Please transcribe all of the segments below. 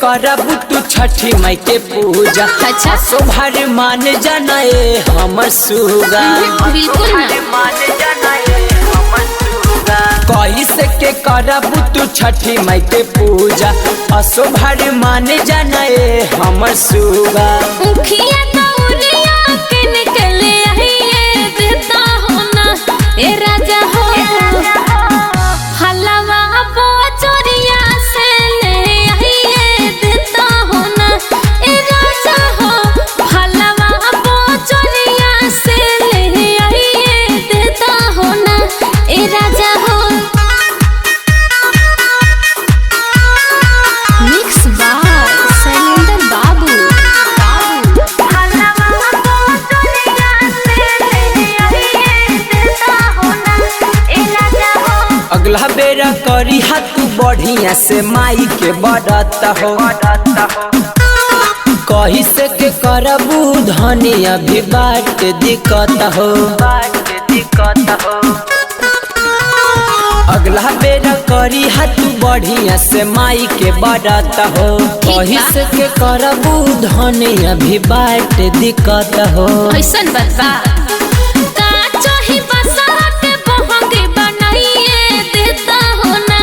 करबू तू छठी माई के पूजा। अच्छा। सोभर मान जाना ए हमर सुगा। बिल्कुल ना। कैसे के करबू तू छठी माई के पूजा, असोभर मान जाना ए हमर सुगा। उखिया तौरिया के निकले आइए देता हो ना ए राजा हो, हलवा बोचोरिया से ले आइए देता हो ना ए राजा हो, हलवा बोचोरिया से ले आइए देता हो ना ए राजा हो। मिक्स बाय शैलेंद्र बाबू। अगला बेरा करी हा तू बढ़िया से माई के बरत हो। कही से के करबू धनी अभी बाट दिक्कत हो। अगला बेरा करी हा तू बढ़िया से माई के बरत हो। कही से के करबू धनी अभी बाट दिक्कत हो। ऐसन बात बा का चाही बसरा के बहंगी बनाइए देता हो ना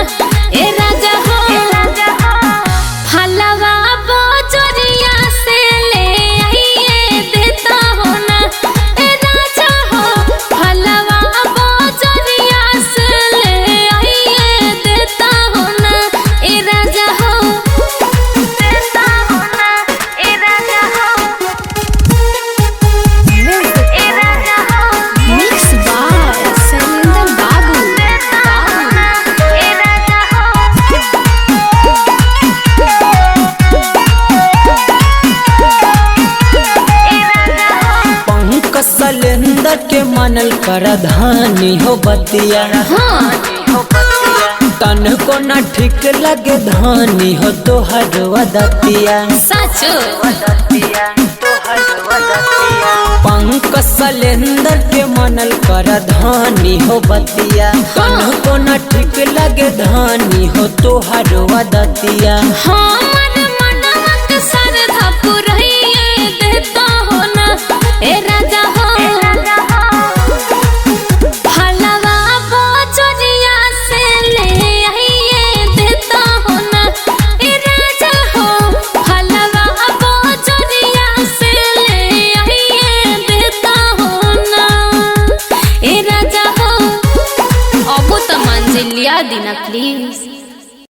ए राजा हो, फलवा बोचरिया से ले आइए देता हो ना ए राजा हो, फलवा बोचरिया से ले आइए देता हो ना ए राजा हो, देता हो ना ए राजा हो। मिक्स बाय शैलेंद्र बाबू। पंक सलेंदर के मनल कर धानी हो बतिया। हाँ। तन को न ठीक लगे धानी हो तोहर वदतिया। साचो। पंक सलेंदर के मनल कर धानी हो बतिया। तन को न ठीक लगे धानी हो तोहर वदतिया। हाँ मन मनवा के श्रद्धा पुरैये देता हो ना ए राजा हो, फलवा बोचरिया से ले आइए देता हो ना ए राजा हो, फलवा बोचरिया से ले आइए देता हो ना ए राजा हो। अबो त मंजिल लिया दिना प्लीज।